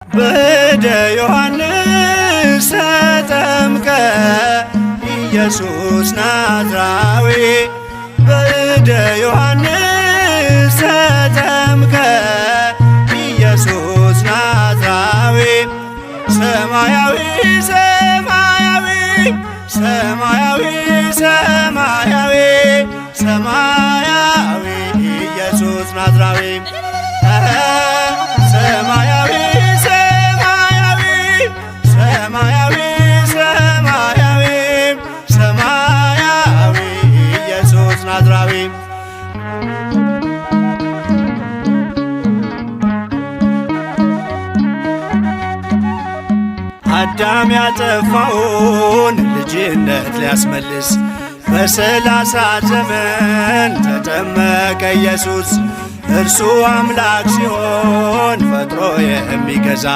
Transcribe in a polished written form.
በእደ ዮሐንስ ተጠምቀ ኢየሱስ ናዝራዊ፣ በእደ ዮሐንስ ተጠምቀ ኢየሱስ ናዝራዊ፣ ሰማያዊ ሰማያዊ ሰማያዊ ሰማያዊ ሰማያዊ ኢየሱስ ናዝራዊ፣ ሰማያዊ ሰማያዊ ሰማያዊ ሰማያዊ ሰማያዊ ኢየሱስ ናዝራዊ። አዳም ያጠፋውን ልጅነት ሊያስመልስ በ30 ዘመን ተጠመቀ ኢየሱስ። እርሱ አምላክ ሲሆን ፈጥሮ የሚገዛ።